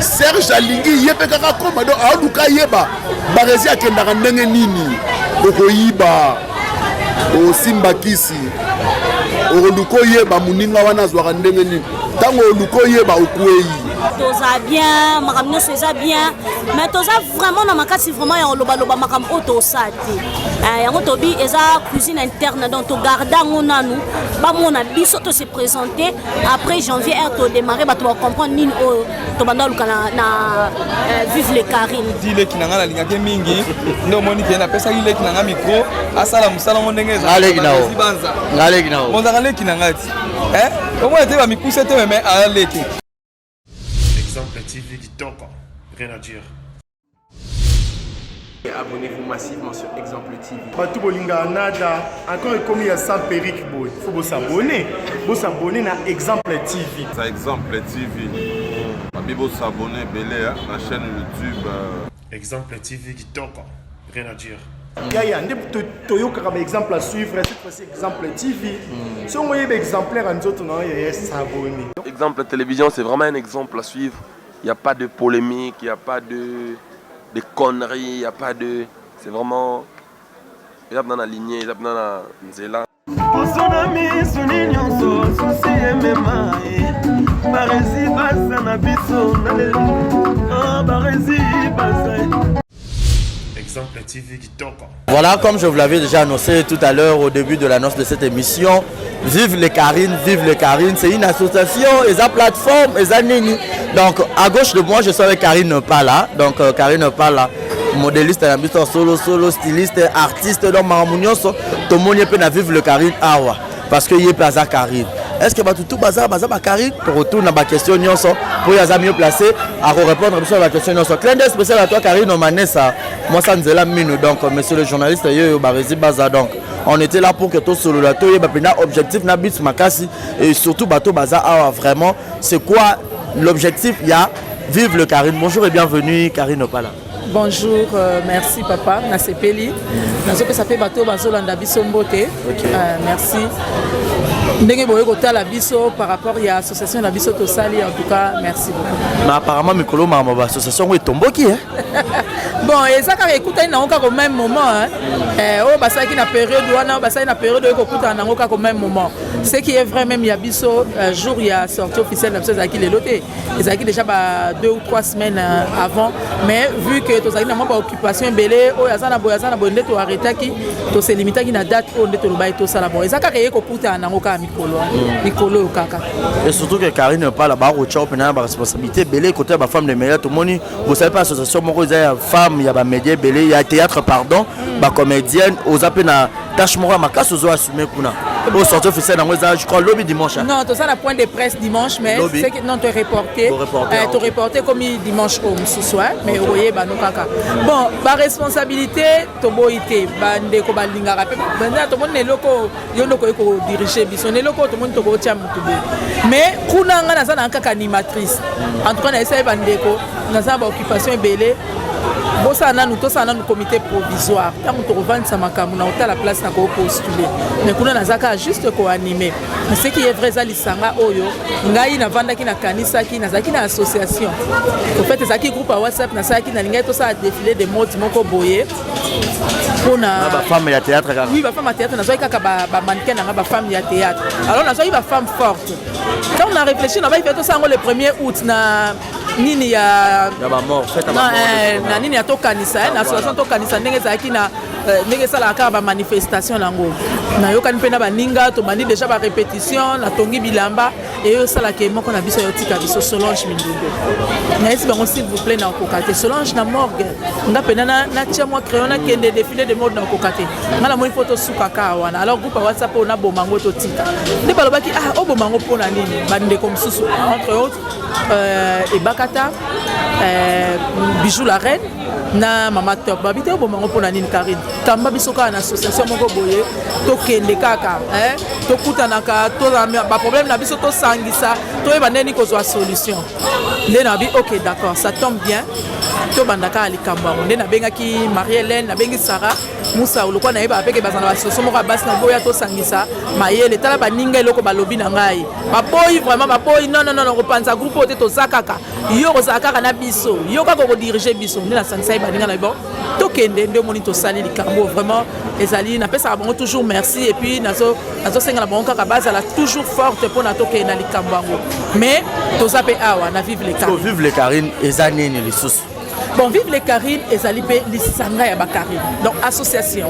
Serge alingi ye mpe kaka koma, donc aoluka yeba Barezi akendaka ndenge nini. Okoyiba, osimba kisi, okoluka oyeba moninga wana azwaka ndenge nini. Ntango oluka oyeba, okwei. Toza bien, makambo nyonso eza bien, mais toza vraiment na makasi vraiment ya kolobaloba makambo oyo tosala te. Yango tobi eza cuisine interne, donc togarde yango nanu, bamona biso tose présenter après janvier air todémarre, bato bacomprendre nini oyo tobanda oluka na Vive le Karine. Di leki na ngai nalingaki mingi, nde omoni ke napesaki leki na ngai micro, asala mosala ngo ndenge. Ezalaki leki na Monzaka leki na ngai ti omona te bamikuse te, meme aya leki. Exemple TV kitoko, rien à dire. Abonnez-vous massivement sur Exemple TV. Bato bolingaka nada encore ekomi ya sans perruque boye, faut bos'abonner, bos'abonner na Exemple TV. Ça, Exemple TV babi, bos'abonner ebele na chaîne YouTube. Exemple TV kitoko, rien à dire. Yaya nde toyokaka baexemple à suivre, cette fois-ci Exemple TV. Songo oyeba exemplaire ya nzoto na yo, yaya, s'abonner. Exemple Télévision, c'est vraiment un exemple à suivre. Il n'y a pas de polémique, il n'y a pas de conneries, il n'y a pas de. C'est vraiment. Eza na lignée, eza na nzela. Poso na misuni nyonso, susi emema ye. Barezi baza na biso na lelo, Barezi baza. Exemple TV kitoko. Voilà, comme je vous l'avais déjà annoncé tout à l'heure au début de l'annonce de cette émission, Vive les Karine, Vive les Karine, c'est une association, et plateforme, et nini. Donc, à gauche de moi, je suis avec Karine Pala. Donc, Karine Pala, modéliste, solo, solo, styliste, artiste, donc, makambo nyonso, tomoni pe na Vive le Karine awa. Parce que ye aza Karine. Est-ce que bato tout baza baza ba Karine? Pour retour na ba question nyonso, pour aza mieux placé à répondre à ba question nyonso. Clin d'œil spécial à toi, Karine Omanessa. Moi ça nzela minu. Donc monsieur le journaliste, yo Barezi Baza, donc on était là pour que tosolola, toyeba mpenza objectif na but makasi et surtout bato baza awa, vraiment c'est quoi l'objectif ya Vive le Karine. Bonjour et bienvenue, Karine Opala. Bonjour, merci papa, nasepeli. Nazopesa mpe bato oyo bazolanda biso mbote. Merci ndenge boye kotala biso par rapport ya association na biso tosali. En tout cas, merci beaucoup. Mais apparemment mikolo makambo ba association yango etomboki, hein? Bon, eza kaka ekutani nango kaka au même moment, hein. Oyo basalaki na période wana, oyo basali na période oyo ekokutana nango kaka au même moment. Ce qui est vrai même, ya biso jour ya sortie officielle na biso ezalaki lelo te, ezalaki déjà ba 2 ou 3 semaines avant, mais vu que tozalaki na mwa baoccupation ebele, oyo aza na boye, aza na boye, nde toarrêtaki, toselimitaki na date oyo nde tolobaki tosala. Bon, eza kaka eye kokutana nango kaka mikolo mikolo oyo kaka. Et surtout que Karine Pala bakotia mpena na baresponsabilité ebele côté ya bafemme de média. Tomoni bosali mpe association moko eza ya femme ya bamédia ebele, ya théâtre, pardon, bacomédienne. Oza mpe na tâche moko ya makasi ozo assume kuna. Oyo sortie officielle yango eza, je crois, lobi dimanche, hein? Non, toza na point de presse dimanche, mais Lobi. c'est que non, to reporté. To reporté, ah, to ok. reporté comme dimanche oyo mosusu, hein, mais okoyeba no kaka. Bon, baresponsabilité toboyi te, bandeko balingaka mpe banda tomoni na eloko yo nde okoki kodirige biso na eloko oyo tomoni tokotia motu boye, mais kuna nga naza na kaka animatrice. En tout cas, nayesaki bandeko naza na baoccupation ebele, bosala nanu, tosala nanu comité provisoire. Ntango tokovandisa makambo na kotala place na kopostuler, mais kuna naza kaka juste koanime. Ce qui est vrai, eza lisanga oyo ngai navandaki, nakanisaki, nazalaki na association. Au fait, ezalaki groupe ya WhatsApp nasalaki, nalingaki tosala défilé de mode moko boye mpona Na bafemme ya théâtre kaka? Oui, bafemme ya théâtre. Nazwaki kaka bamannequin na nga, bafemme ya théâtre. Alors nazwaki bafemme forte. Ntango na réfléchir, nabaki fe tosala yango le 1er août na nini ya ya bamort, fête ya Non, bamort. Na nini ya tokanisa, na association Tokanisa, ndenge ezalaki na ndenge esalaka kaka bamanifestation nango. Nayokani mpe na baninga, tobandi déjà barépétition, natongi bilamba eyo esalaka moko na biso ayotika biso, Solange Mindundo. Nayesi bango: "S'il vous plaît, nakoka te. Solange na morgue, nga mpena natia mwa crayon, nakende défilé de mode, nakoka te. Nga namoni mpo tosuka kaka wana." Alors groupe ya WhatsApp oyo naboma yango, totika. Nde balobaki: "Ah, oboma yango mpona nini?" Bandeko mosusu, entre autres Ebakata, Bijou la reine na Mama Top, babi te: "Oboma yango mpona nini, Karine? Kamba biso kaka na association moko boye, tokende kaka, eh, tokutanaka, baproblème na biso tosangisa, toyeba ndeni kozwa solution." Nde nabi: "Ok, d'accord, ça tombe bien, tobanda kaka likambo yango." Nde nabengaki Marie Hélène, nabengi Sarah. Musa lokola nayebaka mpe ke bazala na basoso moko ya basi na boya tosangisa mayele. Tala baninga eloko balobi na ngai, baboyi vraiment, baboyi non, non, non, kopanza groupe oyo te, toza kaka yo, kozala kaka na biso, yo kaka okodiriger biso. Nde nasangisa ye baninga na bon, tokende. Nde omoni tosali likambo vraiment ezali. Napesaka bango toujours merci et puis nazosenga na bango kaka bazala toujours forte mpona tokende na likambo yango. Mais toza mpe awa na Vive le Karine. Vive le Karine eza nini lisusu? Bon, Vive les Karine ezali mpe lisanga ya bakarine, donc association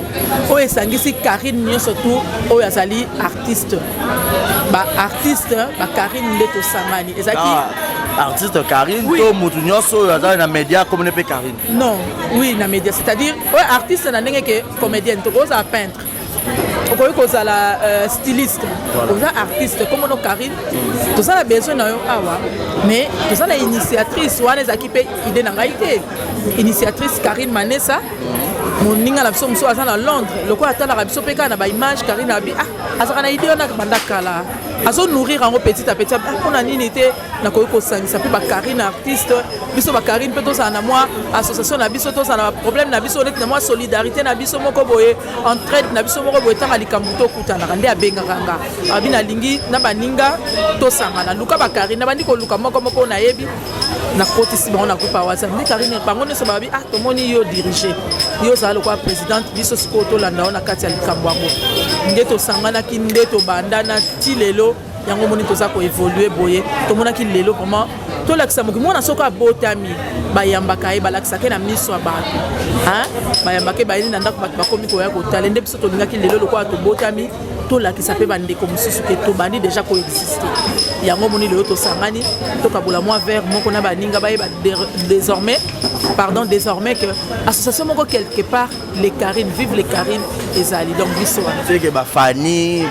oyo esangisi Karine nyonso tu oyo azali artiste, baartiste, bakarine nde tosangani. Ezalaki ah, artiste Karine, oui. To motu nyonso oyo aza na média komone mpe Karine? Non, oui, na média, c'est-à-dire oyo artiste na ndenge ke comédienne, tokozala peintre, okoki kozala styliste, oza artiste kombono Karine, toza na besoin na yo awa. Mais toza na initiatrice wana, ezalaki mpe idée na ngai te. Initiatrice Karine Manesa, moninga na biso mosusu aza na Londres, lokola atalaka biso mpe kaka na baimage. Karine abi ah, azalaka na idée wana banda kala, azonourrir yango petit à petit. Ah, mpona nini te nakoki kosangisa mpe bakarine artiste? Biso bakarine mpe tozala na mwa association na biso, tozala na baproblème na biso, neti na mwa solidarité na biso moko boye, entraide na biso moko boye. Ntango likambo tokutanaka, nde abengaka nga, abi nalingi na baninga tosangana, luka bakarine. Nabandi koluka moko moko nayebi, nakotisi bango na groupe ya WhatsApp. Nde Karine bango nyonso babi ah, tomoni yo dirige, yo ozala lokola présidente, biso sikoyo tolanda yo na kati ya likambo yango. Nde tosanganaki, nde tobandana ti lelo. Yango omoni toza koévoluer boye. Tomonaki lelo vraiment tolakisa moki mwana soki abotami, bayambaka ye, balakisaka ye na miso ya bato, bayambaka ye, bayeli na ndako, bato bakomi koya kotala. Nde biso tolingaki lelo lokola tobotami, tolakisa mpe bandeko mosusu ke tobandi déjà koexister. Yango omoni lelo tosangani, tokabola mwa verre moko na baninga, bayeba désormais, pardon, désormais que association moko quelque part, les Karine, vive les Karine ezali. Donc biso wana. Seke bafani,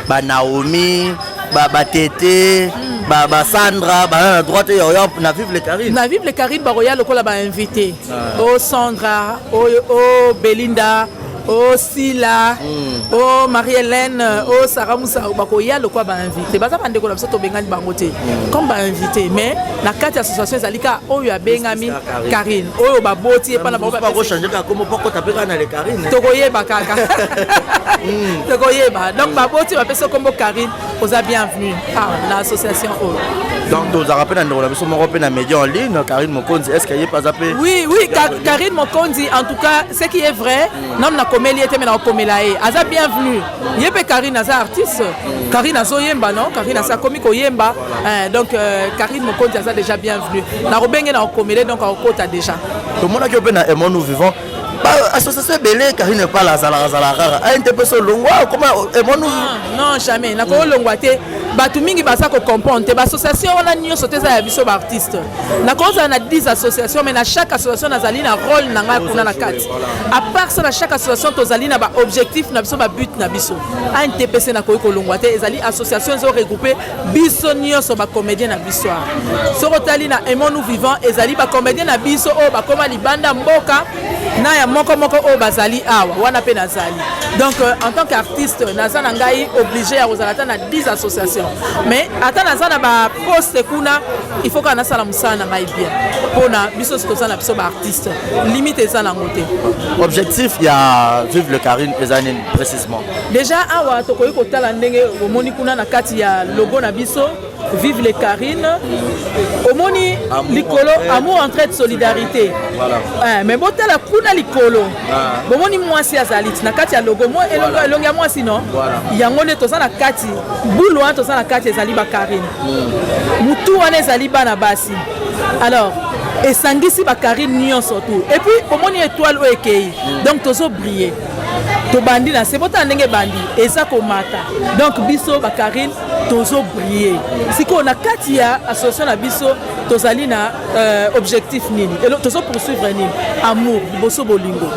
banaomi, batete, basandra baza na droite ya na Vive le Karine? Na Vive le Karine bakoya lokola bainvité. O Sandra, o Belinda, o Sila, o Marie-Hélène, o Sara Musa, bakoya lokola bainvité. Baza bandeko na biso, tobengani bango te, comme bainvité. Mais na kati ya association ezali kaka oyo abengami Karine, oyo baboti epa na bango. Tokoyeba kaka, tokoyeba. Donc baboti, bapesi kombo Karine, oza bienvenu na association oyo. Donc tozalaka mpe na ndeko na biso moko mpe na média en ligne, Karine Mokonzi. Est ce que ye mpe aza mpe? Oui, Karine Mokonzi, en tout cas, ce qui est vrai, nanu nakomeli ye te, me nakokomela ye. Aza bienvenu ye mpe. Karine aza artiste, Karine azoyemba, non, Karine asi akomi koyemba. Donc Karine Mokonzi aza déjà bienvenu. Nakobenge, nakokomele, donc akokota déjà. Tomonaki yo mpe na Aimons nous vivons. Association ebele, Karine Pala azalaka, azalaka kaka ANTPC, olongwa okoma Aimons nous? Non, jamais nakolongwa te. Bato mingi baza kocomprendre te, baassociation wana nyonso te eza ya biso baartiste. Nakozala na 10 association, mais na chaque association nazali na rôle na ngai kuna na kati. À part ça, na chaque association tozali na baobjectif na biso, babut na biso. ANTPC nakoki kolongwa te, ezali association ezoregroupe biso nyonso bacomédien na biso. Soki otali na Aimons nous vivant, ezali bacomédien na biso oyo bakóma libanda mboka na ya moko moko oyo bazali awa wana mpe nazali. Donc en tant qu'artiste, naza na ngai obligé ya kozala ata na 10 association, mais ata naza na baposte kuna, il faut kaka nasala mosala na ngai bien mpona biso toza na biso baartiste. Limite eza nango te. Objectif ya Vive le Karine eza nini précisément? Déjà awa tokoki kotala ndenge omoni kuna na kati ya logo na biso, Vive les Karine, omoni likolo amour, entraide, solidarité. Voilà. Mais botala kuna likolo, bomoni mwasi azali na kati ya logo, elongi ya mwasi, non? Yango nde toza na kati bulu wana, toza na kati ezali bakarine. Mutu wana ezali bana basi. Alors esangisi bakarine nyonso tu. Et puis bomoni étoile oyo ekei, donc tozobriller. Tobandi na se, botala ndenge ebandi, eza komata. Donc biso bakarine tozobriller. Sikoyo na kati ya association na biso tozali na objectif nini? Tozopoursuivre nini? Amour liboso, bolingo.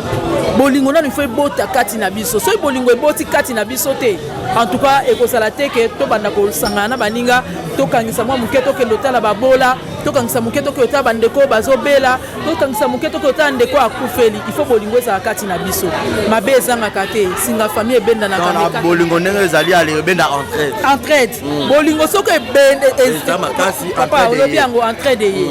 Bolingo nano ifo ebota kati na biso. Soki bolingo eboti kati na biso te, en tout cas ekozala te ke tobanda kosangana na baninga, tokangisa mwa moke, tokende otala babola, tokangisa moke, tokende otala bandeko bazobela, tokangisa moke, tokende otala ndeko akufeli. Il faut bolingo ezala kati na biso. Mabe ezangaka te, singa famille ebendanaka. Bolingo ndenge ezali ale ebenda entraide. Entraide, bolingo soki papa olobi yango, entraide ye,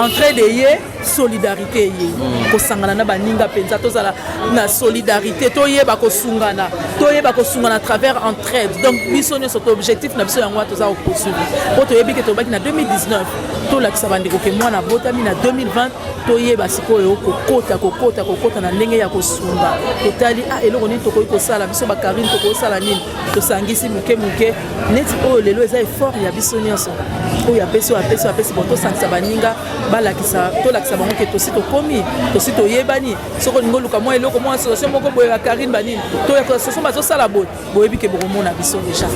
entraide ye. Solidarité eye kosangana na baninga mpenza, tozala na solidarité, toyeba kosungana, toyeba kosungana à travers entraide. Donc biso nyonso to objectif na biso yango wana, toza kopoursuivre mpo toyebi ke tobaki na 2019, tolakisa bandeko ke mwana abotami na 2020. Toyeba sikoyo kokota, kokota, kokota na ndenge ya kosunga. Totali ah, eloko nini tokoki kosala, biso bakarine tokosala nini? Tosangisi moke moke neti oyo lelo eza effort ya biso nyonso, oyo apesi, oyo apesi, oyo apesi. Bon, tosangisa baninga, balakisa, tolakisa bango ke tosi tokomi, tosi toyebani. Soki olingi oluka mwa eloko, mwa association moko boye, bakarine banini, to association bazosala boye, boyebi ke bokomona biso déjà.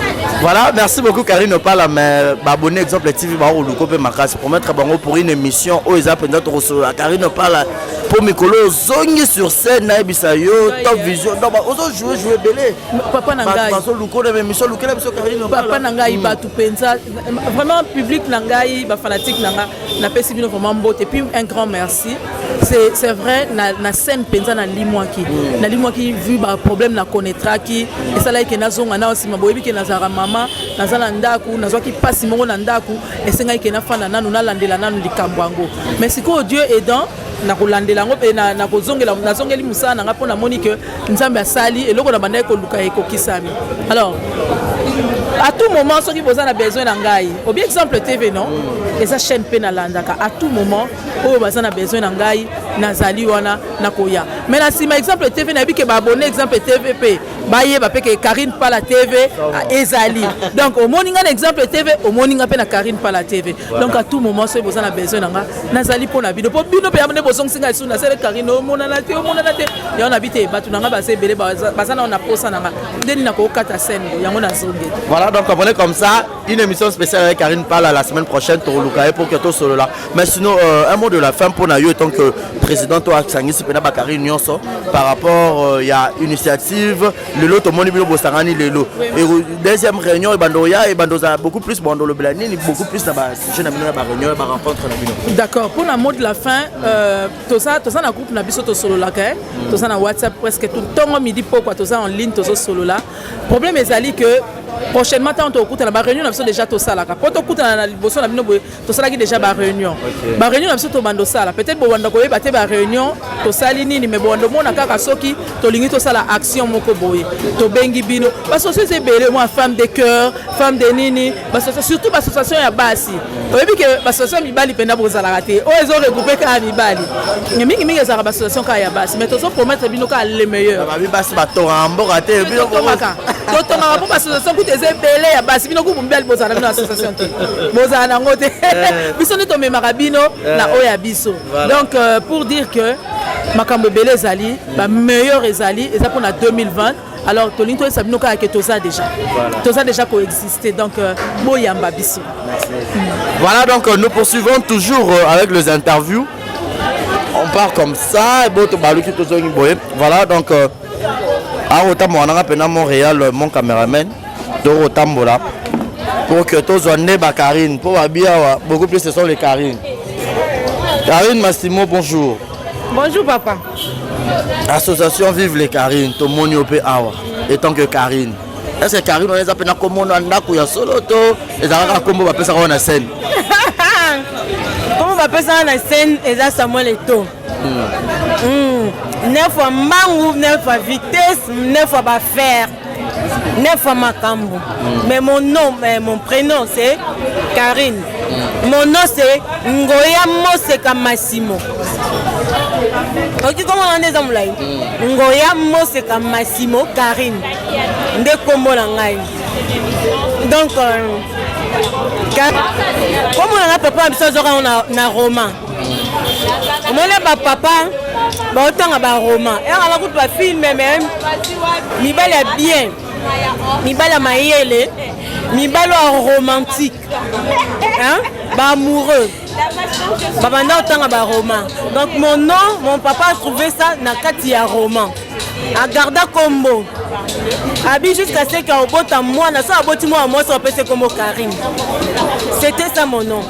Voilà, merci beaucoup Karine Opala, mais baabonné Exemple TV bakoluka mpe makasi, promettre bango pour une émission oyo eza mpenza tokosolola Karine Opala, mpo mikolo ozongi sur scène, nayebisa yo, Top Vision, donc ozojoue joue ebele. Papa na ngai. Bazoluka na émission, lukela biso Karine Opala. Papa na ngai, bato mpenza vraiment, public na ngai, bafanatique na ngai, napesi bino vraiment mbote, puis un grand merci. C'est vrai, na scène mpenza nalimwaki, nalimwaki vu baproblème na connaîtraki, esalaki ke nazonga na nsima. Boyebi ke nazalaka mama, naza na ndako, nazwaki mpasi moko na ndako, esengaki ke nafanda nanu, nalandela nanu likambo yango. Mais sikoyo, Dieu aidant, nakolandela yango mpe nakozongela, nazongeli mosala na ngai, mpo namoni ke Nzambe asali eloko na bandaki koluka ekokisami. Alors à tout moment, soki boza na besoin na ngai, obi Exemple TV, non, eza chaîne mpe nalandaka. À tout moment oyo baza na besoin na ngai, nazali wana, nakoya. Mais na nsima Exemple TV, nayebi ke baabonné Exemple TV mpe bayeba mpe ke Karine Pala TV ezali. Donc omoni nga na Exemple TV, omoni nga mpe na Karine Pala TV. Donc à tout moment, soki boza na besoin na nga, nazali mpo na bino, mpo bino mpe nde bozongisi ngai lisusu. Nasele Karine omonana te, omonana te, yango nabi te. Bato na ngai baza ebele, baza nao na posa na nga, ndeni nakokata scène yango, nazongi. Voilà, donc comprenez comme ça, une émission spéciale avec Karine Pala la semaine prochaine, toluka pour que tosolola. Mais sinon, un mot de la fin pour na yo, en tant que président to asangisi mpenza bakarine nyonso, par rapport ya initiative lelo tomoni bino bosangani lelo. Et deuxième réunion ebando ya ebando ozala beaucoup plus, bando olobela nini beaucoup plus na basujet na bino ya baréunion, ya barencontre na bino? D'accord, pour la mot de la fin, toza na groupe na biso, tosololaka, eh? Toza na WhatsApp presque tout, ntongo, midi, pokwa, toza en ligne, tozosolola. Problème ezali que prochainement, ntango tokutana, baréunion na biso déjà tosalaka mpo tokutana na liboso na bino boye, tosalaki déjà baréunion. Baréunion na biso tobanda osala, peut-être bobanda koyeba te baréunion tosali nini, mais bobanda omona kaka soki tolingi tosala action moko boye, tobengi bino. Bassociation eza ebele, mwa femme de cœur, femme de nini, surtout bassociation ya basi. Oyebi ke bassociation ya mibali mpenza bozalaka te, oyo ezoregroupe kaka mibali mingimingi, ezalaka bassociation kaka ya basi. Mais tozopromettre bino kaka le meilleur. Babi basi batongaka mboka te. Bino. Totongaka, totongaka, mpo bassociation kutu eza ebele ya basi. Bino kutu mibali bozala na bino association te, bozala nango te. Biso nde tomemaka bino na oyo ya biso. Donc pour dire que makambo ebele ezali, bameilleur ezali, eza mpona 2020. Alors tolingi toyesa bino kaka ke toza déjà, toza déjà koexister. Donc boyamba biso. Voilà, donc nous poursuivons toujours avec les interviews. On part comme ça, boto baluki tozongi boye. Voilà, donc akotambola nanga mpena Montréal, mon caméraman, tokotambola pour que tozwa nde bakarine, mpo babi awa beaucoup plus ce sont les Karine. Karine Massimo, bonjour. Bonjour papa. Association Vive les Karine, tomoni yo mpe awa etant que Karine. Est ce que Karine wana eza mpena komona ndako ya solo to ezalaka kaka kombo bapesaka wana na scène? Kombo bapesaka na scène eza Samuel Eto. Neuf fois mbangu, neuf fois vitesse, neuf fois bafaire, neuf fois makambo. Mais mon nom, mon prénom c'est Karine. Mon nom c'est Ngoya Moseka Massimo. Oki kombo na nde eza molai, Ngoya Moseka Massimo Karine nde kombo na ngai. Donc kombo na ngai, papa na biso azwaka yango na roman. Omoni bapapa baotanga baroman, eyakanga kutu bafilme. Mais mibali ya bien, mibali ya mayele, mibali oyo romantique, hein? Baamoureux babanda otanga baroman. Donc mon nom, mon papa a trouvé ça na kati ya roman, agarda kombo abi jusqu'à ce que obota mwana. So aboti mwana mwasi, apesi kombo Karine. C'était ça mon nom.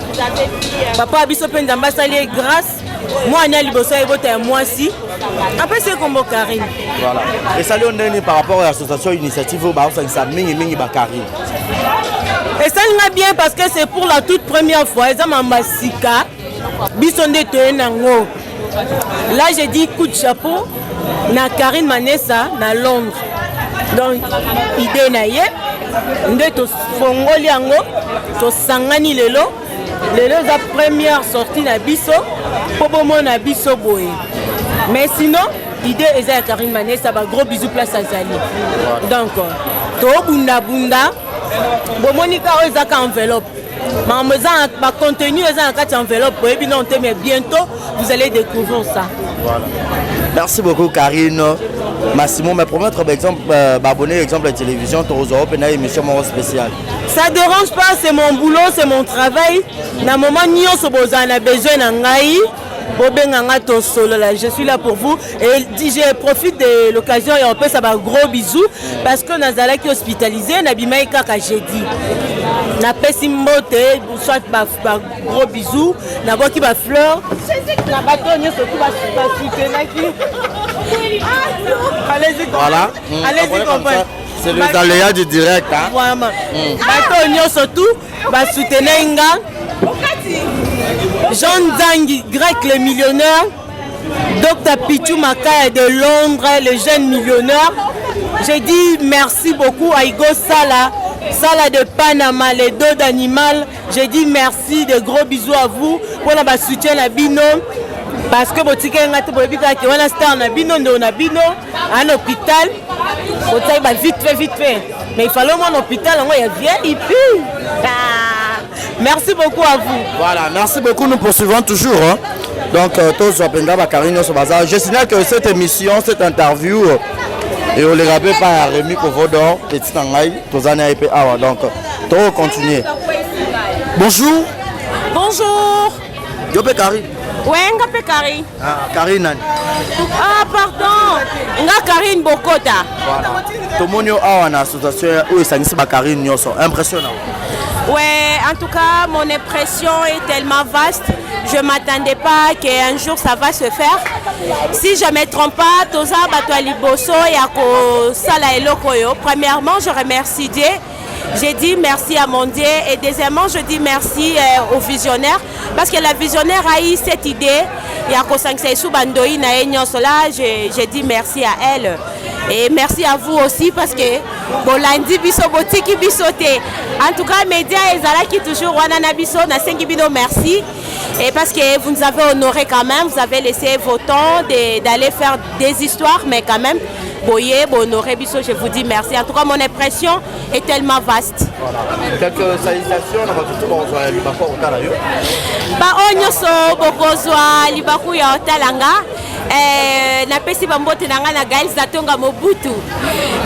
Papa biso mpe Nzambe asali ye grâce, mwana ya liboso ayebota ya mwasi, apesi ye kombo Karine. Voilà, esali yo ndeni par rapport à association initiative oyo baosangisa mingimingi bakarine? Esali nga bien parce que c'est pour la toute première fois, eza mamba sika. Biso nde toye nango. Là je dis coup de chapeau na Karine Manessa na Londres. Donc idée na ye nde tofongoli yango tosangani lelo lelo eza première sortie na biso mpo bomona biso boye mais sinon idée eza ya Karine Manessa ba gros bisous place azali donc tobundabunda bomoni ka oyo eza ka enveloppe makambo eza bacontenu eza na kati ya enveloppe boyebi nano te mais bientôt vous allez découvrir ça. Voilà. Merci beaucoup Karine Massimo, mais promettre par exemple euh, abonner exemple la télévision tozwa mpe na émission moko spéciale. Ça dérange pas, c'est mon boulot, c'est mon travail. Na moment nyonso bozala na besoin na ngai, bobenga nga tosolola, je suis là pour vous et je profite de l'occasion ya kopesa ba gros bisous parce que nazalaki hospitalisé, nabimaki kaka jeudi. Napesi mbote soit ba, ba gros bisous, nabwaki ba fleurs na bato nyonso tu basoutenaki. Allez-y, voilà. Allez-y comprendre. C'est les aléas du direct. Hein? Vraiment. Bato nyonso tu basoutenaki nga. Jean Nzangi, grec le millionnaire. Dr Pichou Makaya de Londres, le jeune millionnaire. J'ai dit merci beaucoup à Igo Sala, Sala de Panama, les dos d'animal. J'ai dit merci, de gros bisous à vous pour la soutien la bino. Parce que botika nga te boyebi kaka ke wana star na bino ndeko na bino à l'hôpital botai ba vite fait vite fait mais il fallait omona hôpital yango ya vieille puis ah, merci beaucoup à vous. Voilà, merci beaucoup, nous poursuivons toujours hein. Donc euh, tozwa mpenza bakari nyonso baza. Je signale que cette émission, cette interview euh, et on les rappelle pas à Rémi Kovodor, petit na ngai, toza na ye mpe awa. Donc to continuer. Bonjour. Bonjour. Yo mpe Karine. Ouais, nga mpe Karine. Ah, Karine nani? Ah, pardon. Nga Karine Bokota. Voilà. Tomoni yo awa na association oyo esangisi ba Karine nyonso. Impression na yo. Ouais, en tout cas, mon impression est tellement vaste. Je m'attendais pas qu'un jour ça va se faire. Si je me trompe pas, toza bato ya liboso ya kosala eloko oyo. Premièrement, je remercie Dieu. J'ai dit merci à mon Dieu et deuxièmement, je dis merci euh, au visionnaire parce que la visionnaire a eu cette idée ya kosangisa esu bandoi na ye nyonso. Là, j'ai dit merci à elle. Et merci à vous aussi parce que bolandi biso botiki biso te. En tout cas, média ezalaki toujours wana na biso nasengi bino merci et parce que vous nous avez honoré quand même, vous avez laissé vos temps d'aller faire des histoires, mais quand même boye bohonoré biso, je vous dis merci. En tout cas, mon impression est tellement vaste. Voilà. Quelques salutations na bato bakozwa libaku ya kotala yo. Baoyo nyonso bokozwa libaku ya kotala nga eh, napesi bambote na ngai na Gaël Zatonga Mobutu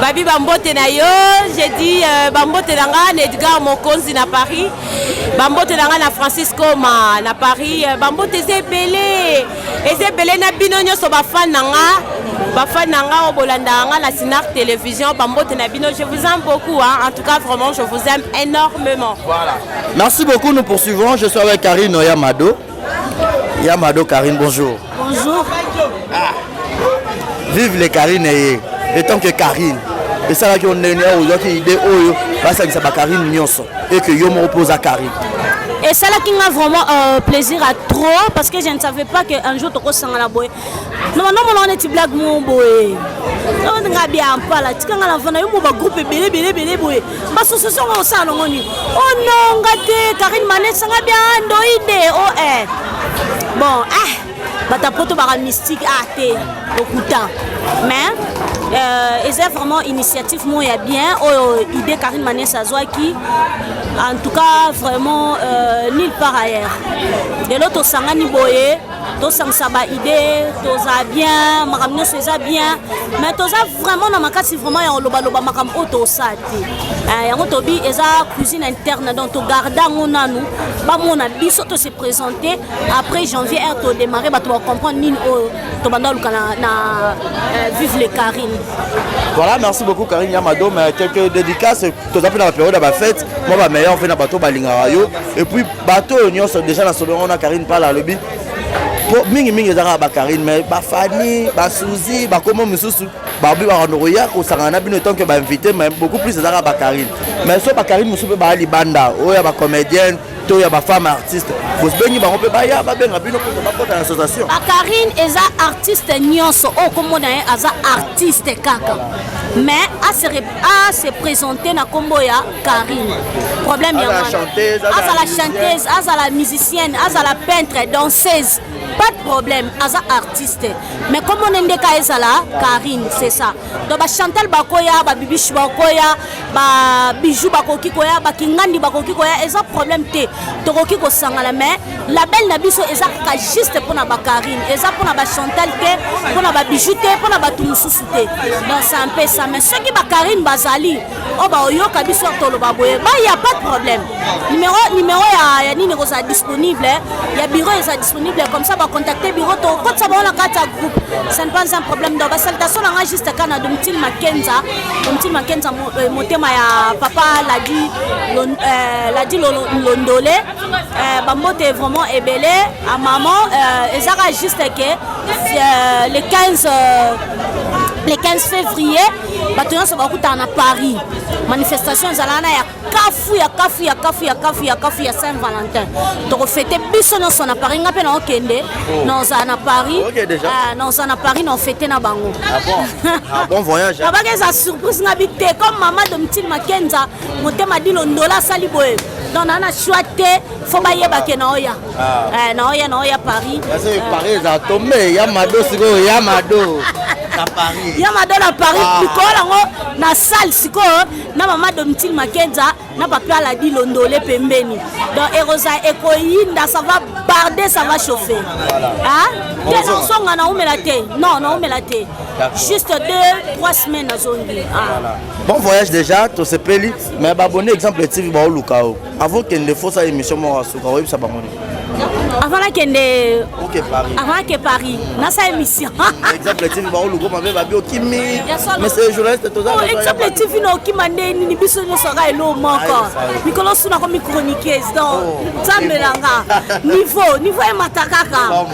babi bambote na yo j'ai dit euh, bambote na ngai na Edgar Mokonzi na Paris bambote na ngai na Francis Koma na Paris euh, bambote eza ebele eza ebele na bino nyonso bafan na nga bafan na nga oyo bolandaka nga na Sinar Télévision bambote na bino je vous aime beaucoup hein. En tout cas vraiment je vous aime énormément. Voilà. Merci beaucoup, nous poursuivons. Je suis avec Karine Yamado. Yamado Karine, bonjour. Bonjour. Ah. Vive les Karine et et tant que Karine esalaki yo ndenge oyo ozwaki idée oyo basangisa bakarine nyonso et que yo moko mpe oza Karine. Esalaki nga vraiment euh, plaisir à trop parce que je ne savais pas que un jour tokosangana boye. Nomona neti blague moko boye nga bia mpala tika nga na vanda yo mo bagroupe ebele ebele ebele boye basociation nga osala nango nini o oh non nga te Karine Manesa nga bia ndoide o oh, eh bon ah bato ya poto baka mystique ah te lokuta mais euh, eza vraiment initiative moko ya bien oyo idée Karine Manesa azwaki. En tout cas vraiment euh, nulle part ailleurs lelo tosangani boye tosangisa ba idée toza bien makambo nyonso eza bien mais toza vraiment na makasi vraiment ya kolobaloba makambo oyo tosala te eh, yango tobi eza cuisine interne donc togarde yango nanu bamona biso to se présenter après janvier aire todémarre bato bacomprendre nini oyo tobanda oluka na, na euh, vive le Karine. Voilà, merci beaucoup Karine Yamado, mais quelques dédicaces, toza mpe na baperiode ya bafete mwa bameilleur mpe na bato balingaka yo et puis bato oyo nyonso déjà na solo wana Karine Pala alobi po mingimingi eza kaka bakarine mais bafani basuzi bakomo misusu babi bakando koya kosangana na bino etant que bainvité mais beaucoup plus eza kaka bakarine mais so bakarine mosusu mpe baya libanda oyo ya bacomédienne. To ya bafemme artiste, bobengi bango mpe baya babenga bino mpo bakota na association? Bakarine eza artiste nyonso oyo kombo na ye aza artiste kaka, mais ase présente na kombo ya Karine. Problème yango azala chanteuse, azala musicienne, azala peintre, danseuse, pas de problème, aza artiste, mais kombo na ndeka ezala Karine, c'est ça. Donc bachantal bakoya, babibishi bakoya, babijou bakoki koya, bakingandi bakoki koya, eza problème te, tokoki kosangana. Mais label na biso eza kaka juste mpona bakarine, eza mpona bachantal te, mpona babijou te, mpona bato mosusu te. Donc c'est un peu ça. Mais soki bakarine bazali oyo baoyoka biso toloba boye, baya, pas de problème. Numéro ya nini ekozala disponible, ya bureau eza disponible, comme ça bacontacte bureau, tokotisa bango na kati ya groupe, ça n'est pas un problème. Donc basalutation na nga juste kaka na Domtile Makenza, Domtile Makenza, motema ya papa Ladi, Ladi Londole, bambote vraiment ebele a maman. Ezaka juste ke le 15, le 15 février, bato nyonso bakutana na Paris. Manifestation ezala wana ya kafu, ya kafu, ya kafu, ya kafu, ya kafu ya Saint Valentin. Tokofete biso nyonso na Paris. Nga mpe naokende, naozala na Paris, naozala na Paris, naofete na bango. Bon voyage. Babaki eza surprise nga bi te, comme mama Domtile Makenza, motema dilo ndola asali boye, donc naa na choix te, fo bayebake naoya, naoya, naoya Paris. Paris eza tombe ya Mado sikoyo, ya Mado na Paris. Ya Mado na Paris, likolo yango na salle sikoyo na mama Domtile Makenza na papa Aladi Londole pembeni. Donc ekozala ekoyinda, ça va barder, ça va chauffer. Ah te, nazonga, naumela te, non, naumela te, juste 2, 3 semaines nazongi. Ah. Bon voyage déjà, tosepeli. Mais babone Exemple TV baoluka o avant kende, fosa émission moko asuka, oyebisa bango nini? Avant nakende? Oke Paris. Avant nake Paris, nasala émission. Exemple TV baoluka mabe, babi okimi, mais c'est journaliste toza. Exemple TV na okima nde nini? Biso nyonso kaka elo moko. Mikolo su nakomi chroniqueuse, donc nzambelanga niveau emata kaka,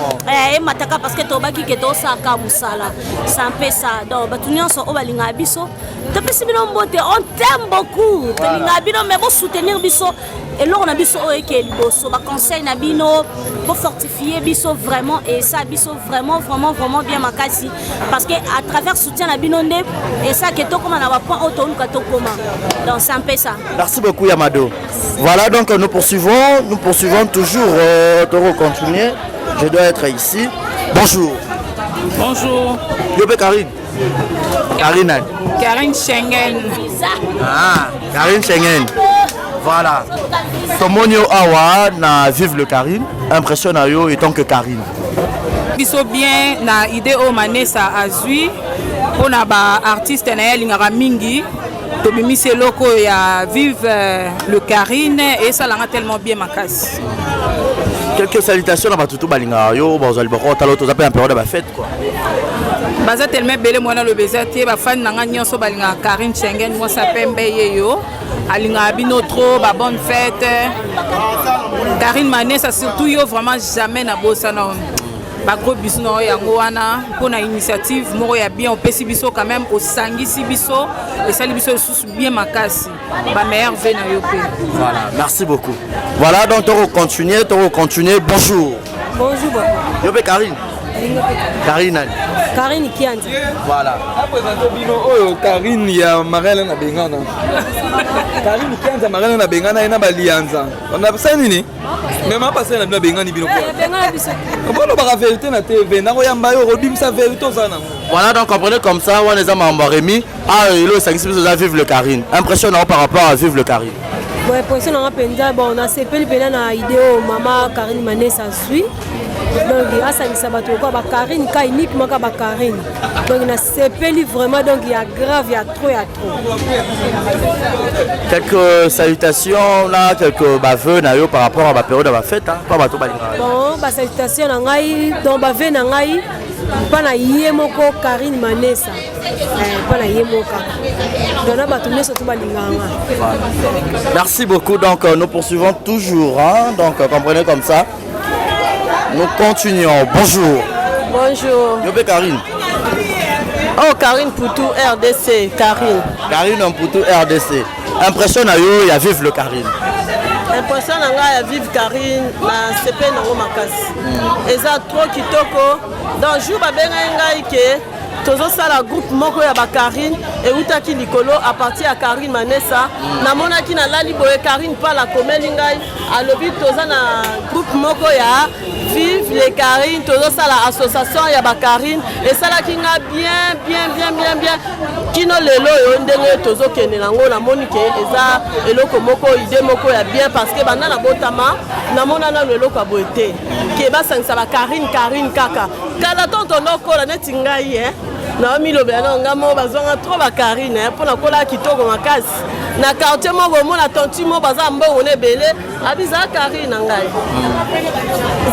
emataka, parce que tobaki ke tosalaka mosala, c'est un peu ça. Donc bato nyonso oyo balingaka biso, topesi bino mbote, on t'aime beaucoup, tolingaka bino, mais bosoutenir biso, eloko na biso oyo eke liboso, baconseil na bino bofortifie biso vraiment, esa biso vraiment, vraiment, vraiment bien makasi, parce que à travers soutien na bino nde esake tokóma na bapoint oyo toluka tokóma. Donc c'est un peu ça. Merci beaucoup, Yamado. Voilà, donc nous poursuivons, nous poursuivons toujours, euh, continuer. Je dois être ici. Bonjour. Bonjour. Yo pe Karine. Karine. Karine Schengen. Ah, Karine Schengen. Voilà. Tomoni yo awa na Vive le Karine. Impression na yo étant que Karine? Biso bien na idée oyo Manesa azwi mpona baartiste na ye alingaka mingi. Tobimisi eloko oyo ya Vive le Karine, esalanga tellement bien makasi. Quelques salutations na bato to balingaka yo, bazali bakotala, toza mpe na période ya bafête quoi. Baza tellement ebele, mwana aloba eza te. Bafani na nga nyonso balingaka Karine Schengen, mwasi pembe, ye yo alingaka bino trop. Babonne fête, Karine Manesa, surtout yo, vraiment jamais nabosana. Bagros bisous na oyo yango wana mpona initiative moko ya bien opesi biso. Quand même osangisi biso, esali biso lisusu bien makasi. Bameilleurs vœux na yo mpe. Voilà, merci beaucoup. Voilà, donc on continue, on continue. Bonjour. Bonjour, papa. Yo pe Karine. Karine nani? Karine Kianza. Voilà. Aprésente bino oyo Karine ya Mariele na bengana. Karine Kianza, Mariele na bengana ye na balianza. Nasali nini? Mais mapasali na bino abengani bino. Bengana biso. Bolobaka vérité na TV, nakoyamba yo, kodimisa vérité oza nango. Voilà, donc comprenez comme ça, wana eza mambo Rémi. Ah, elo esangisi biso eza Vive le Karine. Impression na par rapport à Vive le Karine? Bon, impression nanga mpenza, bon, nasepeli mpenza na idée oyo mama Karine Manesa azwi, donc asangisa bato lokola bakarine ka uniquement ka bakarine. Donc nasepeli vraiment, donc ya grave, ya trop, ya trop. Quelques salutations là, quelques baveux na yo par rapport à ba période ya bafête, hein, pa bato balingaka. Bon, basalutation na ngai, donc bavœux na ngai mpa na ye moko Karine Manesa, mpa na ye moko kaka, donc na bato nyonso to balingaka nga. Merci beaucoup. Donc nous poursuivons toujours, hein, donc comprenez comme ça. Nous continuons. Bonjour. Bonjour. Yo pe Karine. Oh, Karine Poutou, RDC, Karine. Karine Poutou, RDC. Impression na yo ya Vive le Karine? Impression na ngai ya Vive Carine na sepeli nango makasi. Eza trop kitoko. Donc jour babengaki ngai ke tozosala groupe moko ya bakarine eutaki likolo à partir ya Karine Manessa. Namonaki nalali boye Karine Pala akomeli ngai alobi toza na groupe moko ya Vive les Karine, tozosala association ya bakarine. Esalaki nga bien bien bien bien bien kino lelo oyo ndenge tozokende nango, namoni ke eza eloko moko, idée moko ya bien, parce que banda nabotama namona nano eloko ya boye te, ke basangisa bakarine karine kaka kala tonto nokola neti ngai eh. Naomilobela nao nga moko bazwanga trop bakarine eh, mpo nakolaka kitoko makasi na quartier moko, omona tonti moko baza mbongo na ebele, abi za karine na ngai,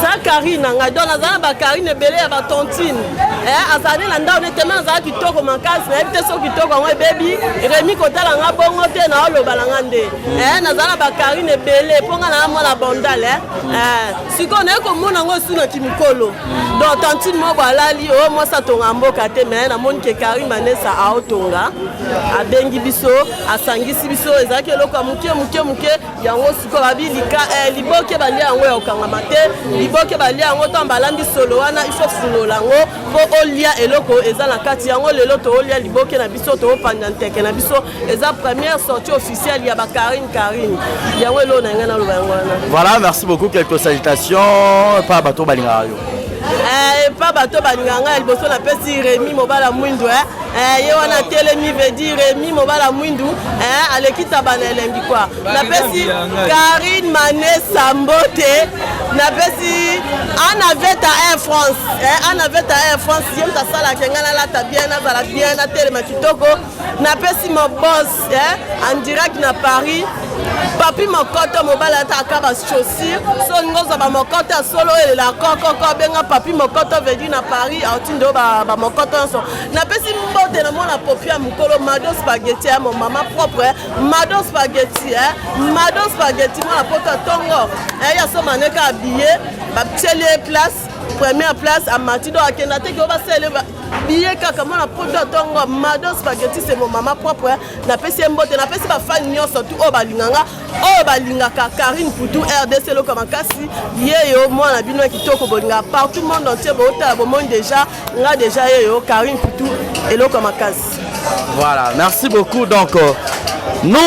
za karine na ngai. Donc naza na bakarine ebele ya batontine eh, azali na ndako nete me nazala kitoko makasi, nayebi te soki kitoko yango ebebi remi kotala nga bongo te, naoloba na nga nde eh, naza na bakarine ebele mpo nga naa mwana bandal eh. Eh, sikoyo naye komona yango esunaki mikolo, donc tantine moko alali oyo mwasi atonga mboka te, me namoni ke Karine Manesa aotonga, abengi biso, asangisi biso. Ezalaki eloko ya moke moke moke yango. Sikoyo babi eh, liboke balia yango ya kokangama te, liboke balia yango ntango balambi solo wana, il faut fungola yango mpo olia eloko eza na kati yango. Lelo toolia liboke na biso, toopanda nteke na biso. Eza première sortie officielle ya bakarine karine yango. Eloko na ngai naloba yango wana. Voilà, merci beaucoup. Quelques salutations pa bato balingaka yo. Epa bato balingaka ngai, ya liboso napesi Remi mobala mwindu eh, ye wana atelemi, vedi Remi mobala mwindu eh, aleki taba na elengi kwa. Napesi Karine Manesa mbote, napesi Ana Veta Air France eh, Ana Veta Air France, ye moto asalaka ngai nalata bien, nazala bien, natelema kitoko. Napesi mo boss eh, en direct na Paris, Papi Mokoto, mobali ataka bachaussure. So olingi ozwa bamokoto ya solo oyo elela kokoko, abenga Papi Mokoto vedi na Paris, aotindi oyo bamokoto nyonso. Napesi mbote na mwana popi ya mokolo Mado Spaghetti ya mo mama propre Mado Spaghetti eh. Mado Spaghetti mwana poto ya ntongo eh, ya soma neka abiye batieli ye place, première place amati, donc akenda te ke oyo basalele biye kaka mwana poto ya ntongo Mado Spaghetti, c'est mon mama propre. Napesi ye mbote, napesi bafani nyonso tu oyo balinganga, oyo balingaka Karine Putu RDC, eloko makasi yeyo mwana bino ya kitoko bolingaka partout monde entier, bootala bomoni déjà nga déjà yeyo Karine Putu, eloko makasi. Voilà, merci beaucoup. Donc, nous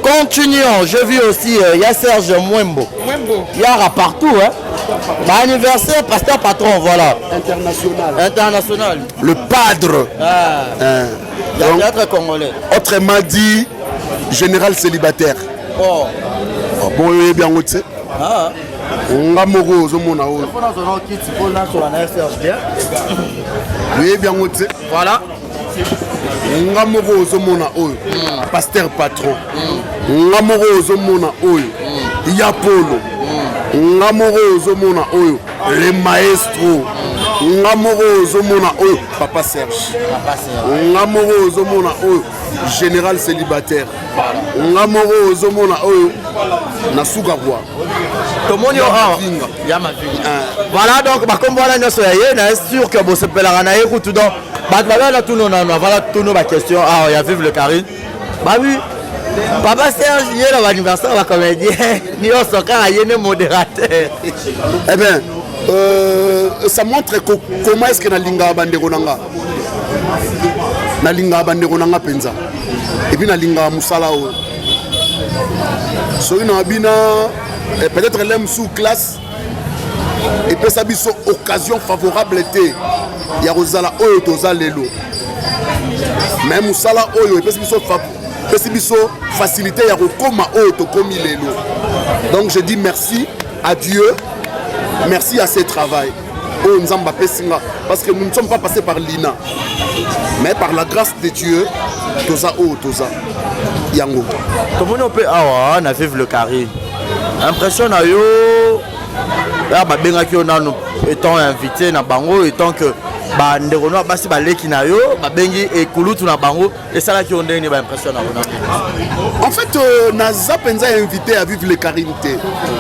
continuons. Je vis aussi, il y a Serge Mwembo. Mwembo. Il y aura partout, hein. Bah, anniversaire, pasteur patron, voilà. International. International. Le padre. Ah. Hein. Le théâtre congolais. Autrement dit, général célibataire. Oh. Oh, bon, oyebi yango te. Ah. Nga moko ozomona oyo. Mpona zona kiti mpo nasola na Serge bien. Oyebi yango te. Voilà. Nga moko ozomona oyo, pasteur patron. Nga moko ozomona oyo, ya polo. Nga moko ozomona oyo, le maestro. Nga moko ozomona oyo, papa Serge. Nga moko ozomona oyo, général célibataire. Nga moko ozomona oyo na suka kwa. Tomoni yo awa ya mavinga. Voilà, donc bakombo wana nyonso ya ye, na sûr que bosepelaka na ye kutu. Donc bato babe na tuno nano avala tuno baquestion awa ya Vive le Karine, babi papa Serge ye na baanniversaire bacomédien nyonso kaka ye nde modérateur. Eh bien, ça montre comment est-ce que nalingaka bandeko na nga, nalingaka bandeko na nga mpenza, et puis nalingaka mosala oyo. Soki na bina peut-être lem sous classe epesa biso occasion favorable te ya kozala oyo toza lelo, mais mosala oyo epesi biso facilité ya kokóma oyo tokomi lelo. Donc je dis merci à Dieu, merci à ce travail oyo Nzambe apesi nga, parce que nous ne sommes pas passés par l'INA, mais par la grâce de Dieu toza oyo toza yango. Tomoni yo mpe awa na Vive le Carré. Impression na yo ya babengaki yo nano étant invité na bango, étant que bandeko no basi baleki na yo babengi ekulutu na bango, esalaki yo ndenge nini, baimpression na yo na? En fait, naza mpenza invité à Vive le Carine te.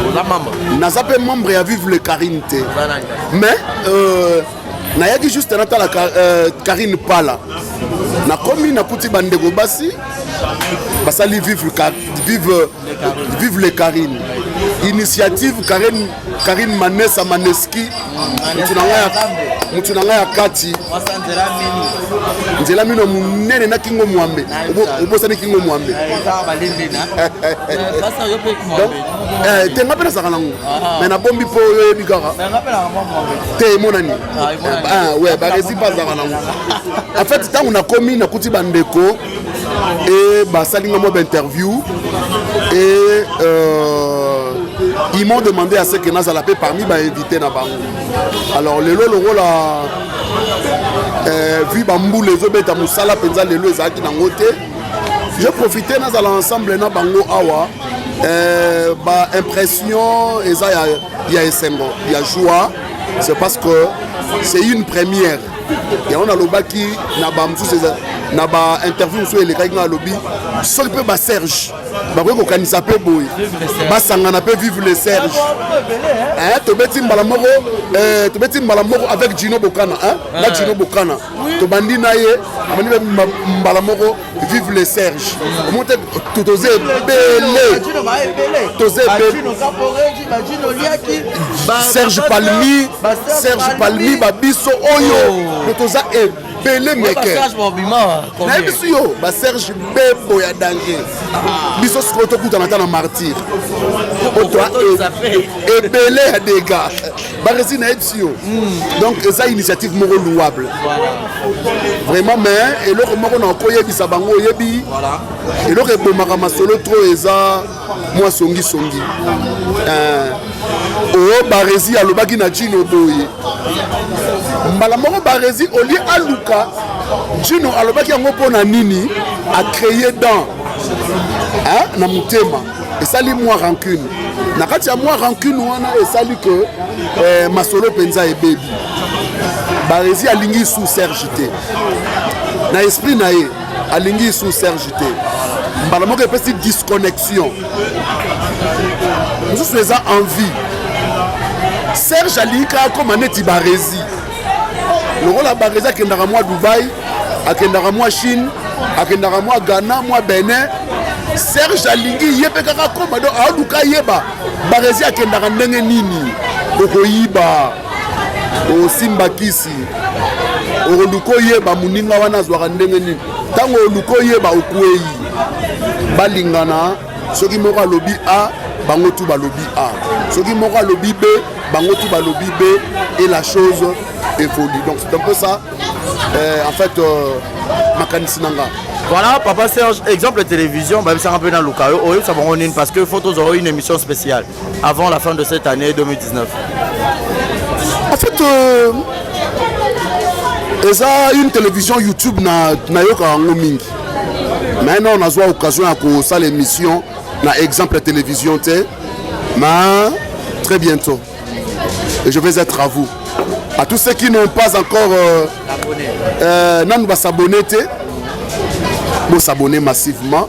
Oza membre? Naza mpe membre ya Vive le Carine te, mais nayaki juste natala Karine Pala. Nakomi, nakuti bandeko basi basali vive, vive, vive le Karine. Initiative Karine, Karine Manesa Maneski, mutu na ngai ya kati nzela mino monene na kingo mwambe, obosani kingo mwambe eh, te nga mpe nazalaka nango me nabombi mpo oyo oyebi kaka te emonani ah, we baresi mpe azalaka nango en fait ntango nakomi nakuti bandeko e basali nga mwa bainterview et euh, ils m'ont demandé à ce que nazala mpe parmi bainvité na bango. Alors lelo lokola euh, vu bambula ezobeta mosala mpenza lelo ezalaki nango te, je profite nazala ensemble na bango awa. euh, ba impression eza ya, ya esengo, ya joie, c'est parce que c'est une première. Yango nalobaki na bamosusu na ba interview mosusu elekaki, nga alobi soki mpe baserge bakoki kokanisa mpe boye basangana mpe vive le Serge. Tobeti mbala moko, tobeti mbala moko avec Gino Bokana, na Gino Bokana tobandi na ye, abandi mpe mbala moko vive le Serge. Omoni te, toza ebele, toza ebele. Serge Palmi, Serge Palmi, babiso oyo toza ebele meke nayebisi yo, baserge bebo ya danger. Biso sikoyo tokutana ata na martyr otoa ebele ya dega baresi, nayebisi yo. Donc eza initiative moko louable vraiment, mais eloko moko na okoyebisa bango, oyebi eloko ebomaka masolo trop eza mwa songisongi. Oyo Baresi alobaki na Jino boye, mbala moko Baresi olie aluka Jino alobaki yango mpo na nini, acréer dans na motema, esali mwa rancune. Na kati ya mwa rancune wana esali ke eh, masolo mpenza ebebi. Baresi alingi su Serge te, na esprit na ye alingi su Serge te. Mbala moko epesi disconnexion mosusu eza envie. Serge alingi kaka koma neti Baresi. Lokola Baresi akendaka mwa Dubai, akendaka mwa Chine, akendaka mwa Ghana, mwa Benin, Serge alingi ye mpe kaka koma. Donc aoluka yeba Baresi akendaka ndenge nini. Okoyiba, osimba kisi, okoluka oyeba moninga wana azwaka ndenge nini. Ntango oluka oyeba, okwei. Balingana, soki moko alobi A, bango tu balobi A, soki moko alobi B, bango tu balobi B, et la chose évolue. Donc c'est un peu ça en fait makanisi na nga. Voilà, papa Serge, exemple télévision, bayebisaka mpe na luka yo oyebisa bango nini, parce que faut tozwa une émission spéciale avant la fin de cette année 2019. En fait, eza une télévision YouTube na nayokaka yango mingi. Maintenant nazwa occasion ya kosala émission na exemple télévision te, mais très bientôt et je vais être à vous. À tous ceux qui n'ont pas encore nanu bas'abonner te, bos'abonner massivement,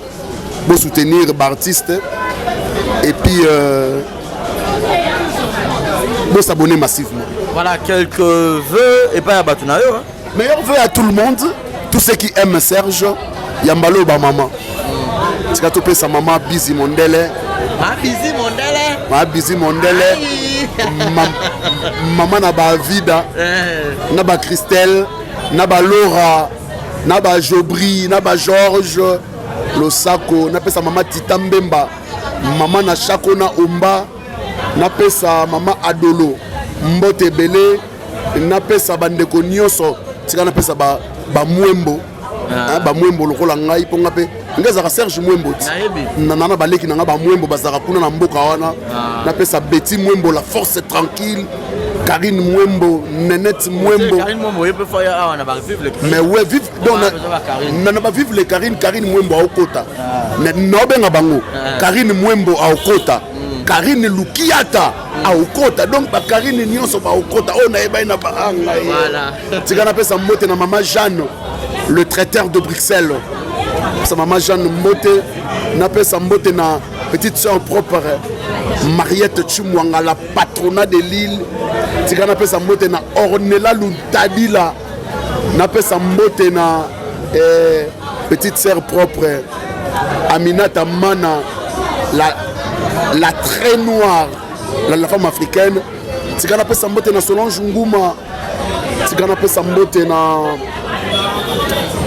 bosoutenir baartiste et puis bos'abonner massivement. Voilà, quelques vœux epai ya bato na yo, hein. Meilleurs vœux à tout le monde, tous ceux qui aiment Serge Yambalo, bamama, tika topesa mama Bizi Mondele. Bizi Mondele. Ma Bizi Mondele, ma, mama na bavida, na bachristelle, na balora, na bajobri, na bageorge losako. Napesa mama Tita Mbemba, mama na Shako na Omba. Napesa mama Adolo mbote ebele. Napesa bandeko nyonso, tika napesa bamwembo ba bamwembo lokola ngai, mpo nga mpe ngai ezalaka Serge Mwembo ti na na baleki na nga bamwembo bazalaka kuna na mboka wana. Napesa Beti Mwembo, la force tranquille, Karine Mwembo, Nenette Mwembo. Mais ouais, vive donc na bavive le Karine, Karine Mwembo aokota, naobenga bango Karine Mwembo aokota, Karine Lukiata aokota. Donc bakarine nyonso baokota oyo nayebani na baanga ye. Tika napesa mbote na mama Jeanne, le traiteur de Bruxelles. Pesa mama Jeanne mbote. Napesa mbote na petite sœur propre Mariette Chimwanga, la patronat de l'île. Tika napesa mbote na Ornela Luntadila. Napesa mbote na petite sœur propre Aminata Mana, la La très noire, la, la femme africaine. Tika napesa mbote na Solange Nguma. Tika napesa mbote na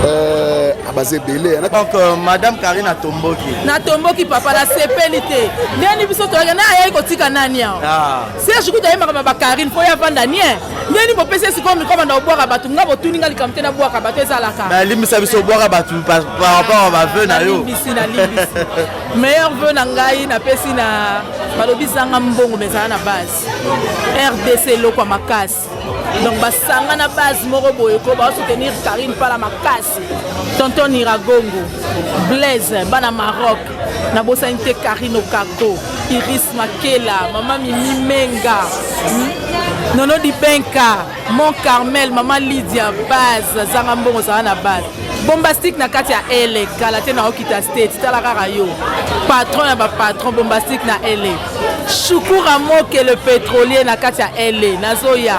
euh, abaza ebele. Donc euh, madame Karine atomboki. Natomboki papa, nasepeli te. Ndeni biso toyaki na ayaki kotika nani awa? Ah. Serge kutu ayembaka ba Karine fo ya vanda nie. Ndeni bopesi ye sikoyo mikro banda kobwaka bato nga botuni nga likambo te nabwaka bato ezalaka. Balimbisa biso obwaka bato par rapport à ba vœux na yo. Nalimbisi nalimbisi. Meilleur vœu na ngai napesi na balobi zanga mbongo mais ezala na base. RDC eloko ya makasi. Donc basanga na base moko boye ko ba soutenir Karine Pala makasi. Tonton Niragongo, Blaise bana Maroc, nabosani te Karine Okako, Iris Makela, Mama Mimi Menga, hmm? Nono Dibenka, Mont Carmel, Mama Lydia, base, zanga mbongo zala na base. Bombastique na kati ya ele, kala te na okita state, tala kaka yo. Patron ya ba patron bombastique na ele. Shukura Moke le pétrolier na kati ya ele, nazoya.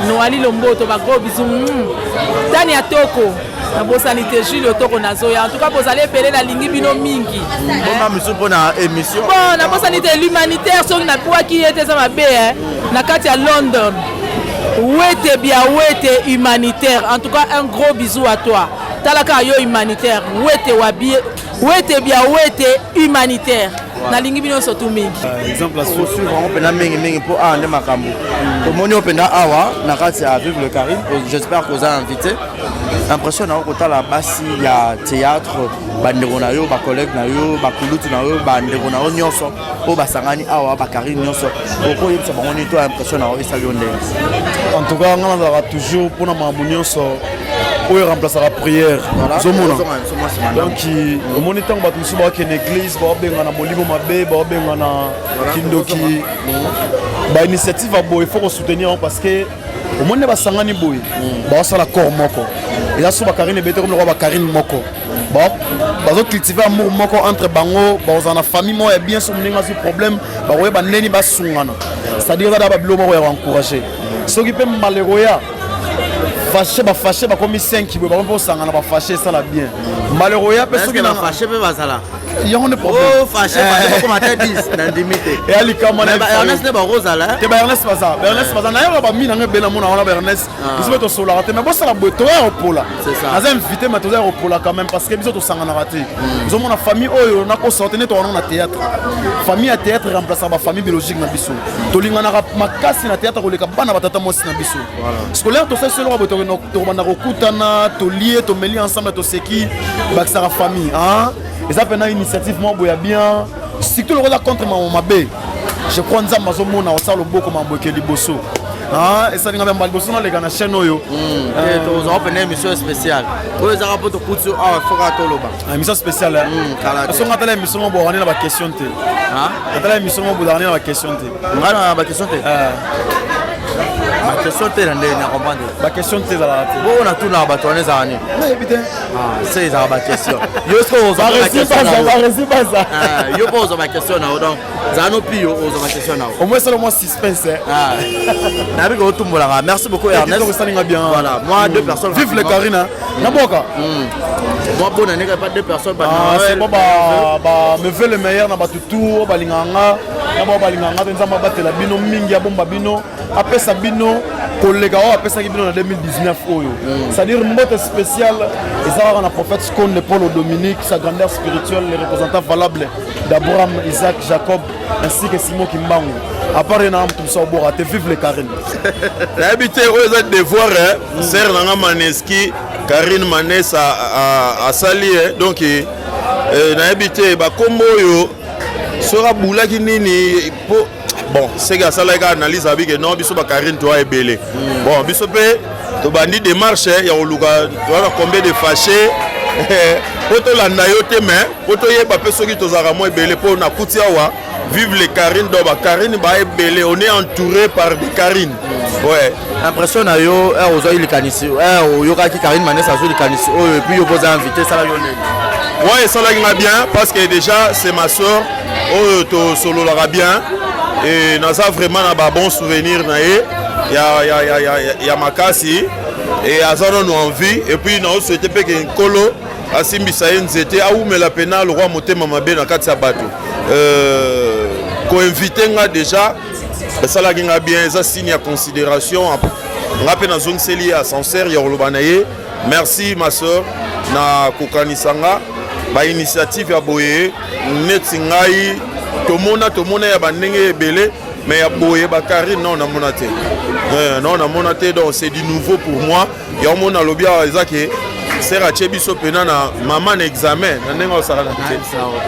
Noali Lomboto ba gros bisous. Mm. Tania Toko nabosani te Julio Toko nazoya. En tout cas bozali ebele nalingi bino mingi. Bomba misu mpo na émission. Bon nabosani te l'humanitaire soki nabwaki ye te eza mabe eh. Na kati ya London. Wete bia wete humanitaire. En tout cas un gros bisou à toi. Tala kaka yo humanitaire. Wete wa bie wete bia wete humanitaire. Nalingi bino nyonso tu mingi. Exemple suivre yango mpenza mingimingi mpo awa nde makambo tomoni yo mpenza awa na kati ya Vive le Karine. J'espère koza invité. Impression na yo kotala basi ya théâtre, bandeko na yo, bacollègue na yo, bakulutu na yo, bandeko na yo nyonso oyo basangani awa, bakarine nyonso, okoyebisa bango nini to impression na yo esali yo ndenge? En tout cas nga nazalaka toujours mpona makambo nyonso oyo remplaçaka prière. Ozomona, donc omoni ntango bato mosusu bakokende église, baobenga na molimo mabe, baobenga na kindoki, bainitiative ya boye faut kosoutenir yango parce que omoni nde basangani boye, baosala corps moko. Eza so bakarine ebete komi lokola bakarine moko, bazocultive amour moko entre bango, bakozala na famille moko ya bien. So moninga azwi problème, bakoyeba ndeni basungana. C'est-à-dire eza da babilo moko ya koencourage. Soki mpe malero ya fâché, bafâché bakomi 5 boye, bakomi mpe osangana, bafâché esala bien. Malero ya mpe soki bafâché mpe bazala yango nde problème. Oh, fâché fâché bakoma ata 10 na ndimi te. Eya likambo na Ernest nde bakozala te. Ba Ernest baza, ba Ernest baza nayeba bami nanga ebele namona wana. Ba Ernest, biso mpe tosolaka te, mais bosala boye, toya kopola. Naza invité, mais toza ya kopola quand même parce que biso tosanganaka te. Ozomona famille oyo nakosala te nde towana na théâtre. Famille ya théâtre remplaçaka bafamille biologique na biso. Tolinganaka makasi na théâtre koleka bana batata mwasi na biso. Scolaire tosali so eloko boye, tokobanda kokutana, tolie, tomeli ensemble, toseki, bakisaka famille. Eza mpena initiative moko boye ya bien, surtout lokola contre mamo mabe. Je crois Nzambe azomona, osala loboko, mambo eke liboso. Esalinga mbala liboso naleka na chaîne oyo. Tozala mpena émission spéciale oyo ezaka mpo tokuti awa, foka toloba. Émission spéciale songa. Atala émission moko bozalaka na baquestion te. Atala émission moko bozalaka na baquestion te. Ngai na baquestion te, baquestion te na ndenge na comprendre. Baquestion te ezalaka te. Bongo natunaka bato wana ezalaka nini? Nayebi te. Se ezalaka baquestion. Yo soki yo mpo ozwa baquestion na yo, donc zala no pio, ozwa baquestion na yo. Au moins sala mwa suspense. Nayebi ke otumbolaka. Merci beaucoup, Ernest. Esalinga bien. Voilà, moi deux personnes. Vive le Karine naboka. Moi bonne année, pas deux personnes. C'est bon, ba me veut le meilleur na bato tout oyo balingaka nga na bao balingaka nga te. Nzambe abatela bino mingi, abomba bino, apesa bino koleka oyo apesaki bino na 2019 oyo. C'est-à-dire mbote spécial eza kaka na prophète Skonde Paul Dominique, sa grandeur spirituelle, le représentant valable d'Abraham, Isaac, Jacob ainsi que Simon Kimbangu. À part ye na moto mosu abora te. Vive le Karine. Nayebi te, oyo eza devoir sere nanga Maneski Karine Manes asali ye. Donc nayebi te bakombo oyo soki abulaki nini po bon seke asalaki kaka analyse abi ke non, biso bakarine toa ebele. Bon, biso mpe tobandi démarche ya koluka toza na combien de fâché mpo tolanda yo te, mais mpo toyeba mpe soki tozalaka mwa ebele. Mpo nakuti awa vive les Karine, donc bakarine ba ebele, on est entouré par des Karine, ouais. Impression na yo ere ozwaki likanisi, ere oyokaki Karine Manesi azwi likanisi oyo, et puis yo mpo oza invité, esalaki yo ndenge? Ouais, esalaki nga bien parce que déjà c'est ma soeur oyo tosololaka bien et naza vraiment na babon souvenir na ye ya, ya, ya, ya, ya makasi et aza nano en vie. Et puis naosouhaite mpe ke Nkolo asimbisa ye nzete, awumela pena lokwa motema mabe na kati ya bato. euh, Koinvite nga déjà esalaki nga bien, eza signe ya considération. Nga mpe nazongiseli ye ascenseur ya koloba na ye merci ma soeur na kokanisa nga bainitiative ya boye neti ngai tomona tomona ya bandenge ebele mais ya boye bakarine non namona te eh, non namona te. Donc c'est du nouveau pour moi. Yango mona alobi awa eza ke ser atie biso mpena na mama na examen na ndenge osakana te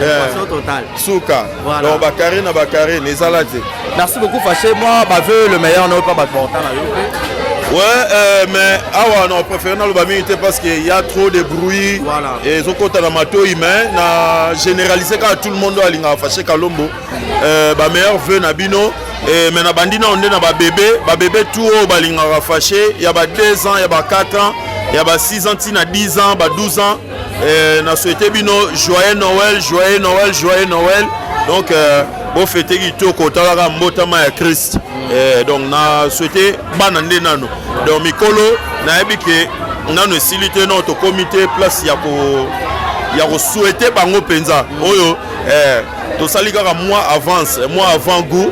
eh, suka. Donc bakarine na bakarine ezala te. Merci beaucoup Faché. Moi baveu le meilleur na oyo mpa bato baotala yo mpe. Ouais, mais awa non préféré naloba mingi te parce que y a trop de bruit. Voilà. Ezokota na matoi, mais na généraliser kaka tout le monde oyo alingaka Faché Kalombo, ba meilleur vœu na bino. Mais na bandi nao nde na babebe babebe tout oyo balingaka Faché, ya ba 2 ans, ya ba 4 ans, ya ba 6 ans, ntina 10 ans, ba 12 ans, na souhaite bino joyeux Noël, joyeux Noël, joyeux Noël. Donc bofete kitoko, otalaka mbotama ya Christ. Donc na souhaite bana nde nano. Donc mikolo nayebi ke nano esili te, non tokomi te place ya ko ya kosouhaite bango mpenza oyo tosali kaka mwa avance, mwa avant goût.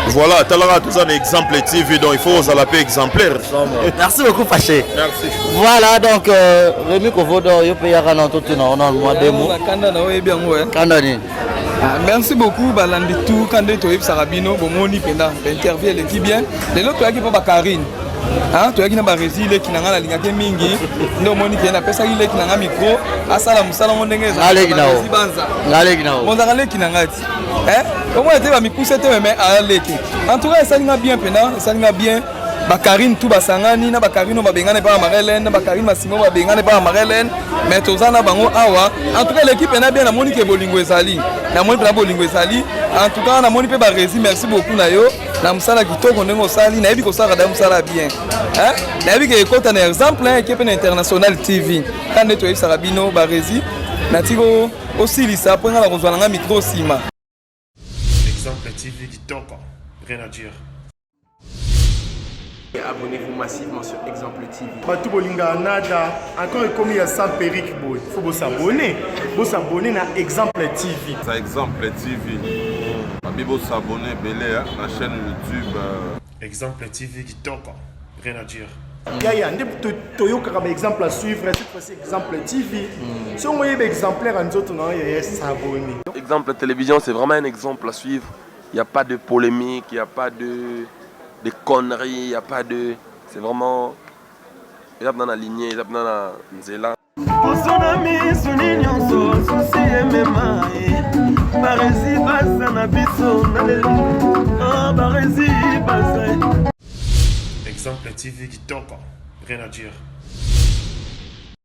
Voilà, talaka toza na Exemple TV, donc il faut ozala mpe exemplaire. Merci beaucoup Faché. Merci. Voilà, donc Rémi Kovodo, yo mpe yaka na totuna ona mwa demo. Kanda na oyebi yango. Kanda nini? Ah, merci beaucoup balandi tout. Ka nde toyebisaka bino, bomoni mpenza bainterview eleki bien. Lelo toyaki mpo bakarine, toyaki na baresi leki na ngai nalingaki mingi. Nde omoni ke napesaki leki na ngai micro, asala mosala ngo ndenge. Ezalbanza bozaka leki na ngai ti omona te bamikuse te, meme aleki. En tout cas esali nga bien mpena, esali nga bien. Bakarine tu basangani na bakarine oyo babengani epai ya Marelene, na bakarine Masimo babengani epai ya Marelene, mais toza na bango awa. En tout cas eleki mpena bien. Namoni ke bolingo ezali, namoni mpena bolingo ezali. En tout cas namoni mpe baresi. Merci beaucoup na yo na mosala kitoko ndenge osali. Nayebi kosalaka da mosala bien, nayebi ke ekota na Exemple, eke mpe na International TV. Ka nde toyebisaka bino baresi, natiki osilisa mpo nga na kozwa na nga micro nsima. Exemple TV kitoko, rien à dire. Abonnez-vous massivement sur Exemple TV. Bato bolingaka nada encore ekomi ya sans perruque boye, faut bosabone, bosabone na Exemple TV. Ça, Exemple TV babi, bosabone ebele na chaîne YouTube. Exemple TV kitoko, rien à dire. Yaya nde toyokaka baexemple à suivre. Cette fois-ci Exemple TV, soki oyeba exemplaire ya nzoto na yo, yaya, s'abonne. Exemple Télévision, c'est vraiment un exemple à suivre. Il n'y a pas de polémique, il n'y a pas de conneries, il n'y a pas de. C'est vraiment. Eza na lignée, eza na nzela. Poso na misuni nyonso susi emema ye baresi baza na biso na lelo baresi baza. Exemple TV kitoko, rien à dire.